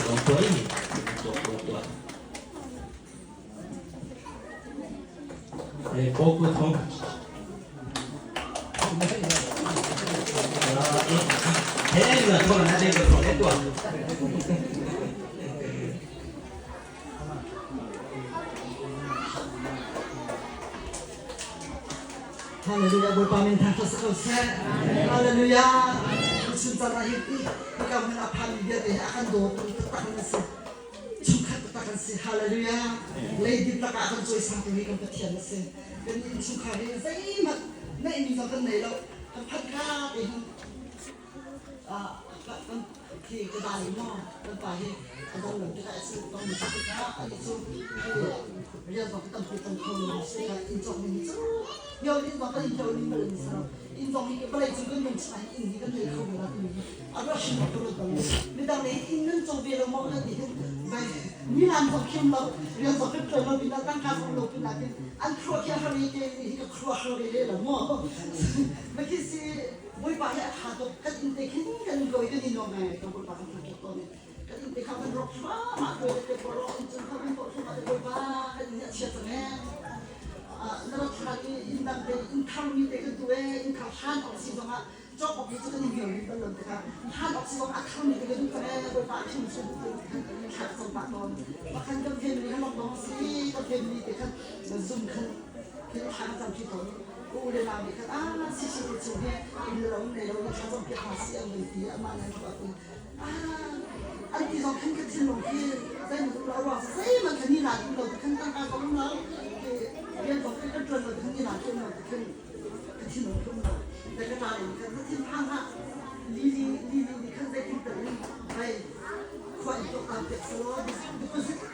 Lawm tuah i tuah tuah tuah. Ko thong. Thế là thôi là đây rồi hết tuổi. Hallelujah Bawipa min thangṭhat si ko seh. Hallelujah. Chun caan ah hi hika hmun a phan vialte hi a kan dawtu taktak an si. Chungkhat taktak an si. Hallelujah. Leidip lakah a kan cawisangtu hi kan Pathian a si. Kan innchungkhar hi zeihmanh neihmi zong kan nei lo. Kan phanh ka te hin kan khi ka dai maw kan pa hi a dong lo tikah a si tong mi tikah ani cu rian zong tampi kan kho lo si tikah inn cawk mi cu yo inn zong kan in inn bal in sa inn zong hi vawlei cung kan nung chung inn hi kan nei kho ve la timi a ruah hrim ko lo tong midang nih inn nan cawk ve lo maw kan ti hin vai milan zong khim lo rian zong kan tuan lo pinah tangka zong lo pinah hin an khuah khi a har ke hi ka khuah har ve le lo maw ma khi si Bawipa hi a ṭha tuk. Kan inn te khin kan in kawi kan i nuam ngai ko Bawipa kan thangṭhat tawn i kan inn te kha kan rawk thluahmah ko te rawk in cun kha kan tuah thluahmah te Bawipa kan inn hi a chia cang ee. Na rat hlan i inn dang te inn tharmi te kan tu ee inn thar hlan awk si zongah cawk awk hi cu kan i hnial rih bal lo tikah hlan awk si zongah a tharmi te kan duh cang ee Bawipa a thim cu duh te khan thla ka cam pah tawn. Pakhan kan family khan lawng si kan family te khan zum khan khin thla kan cam ṭi tawn. U le nau nih khan ah sisi te chung hi inn le lo nei lo na thla zong piak hna si an van ti amah nih an ruah ti ah an ti zong khan ka thinlung khi zeihmanh um lo ruang zeihmanh khan ni lan um lo ti khan tangka zong um lo rian zong kan ṭuan lo ti khan ni lan um lo ti khan ka thinlung khi um lo te ka ṭa in khan na thin phang hlah lili lili nih khan zeitin tal in vai khua in tuaktan piak selaw deposit.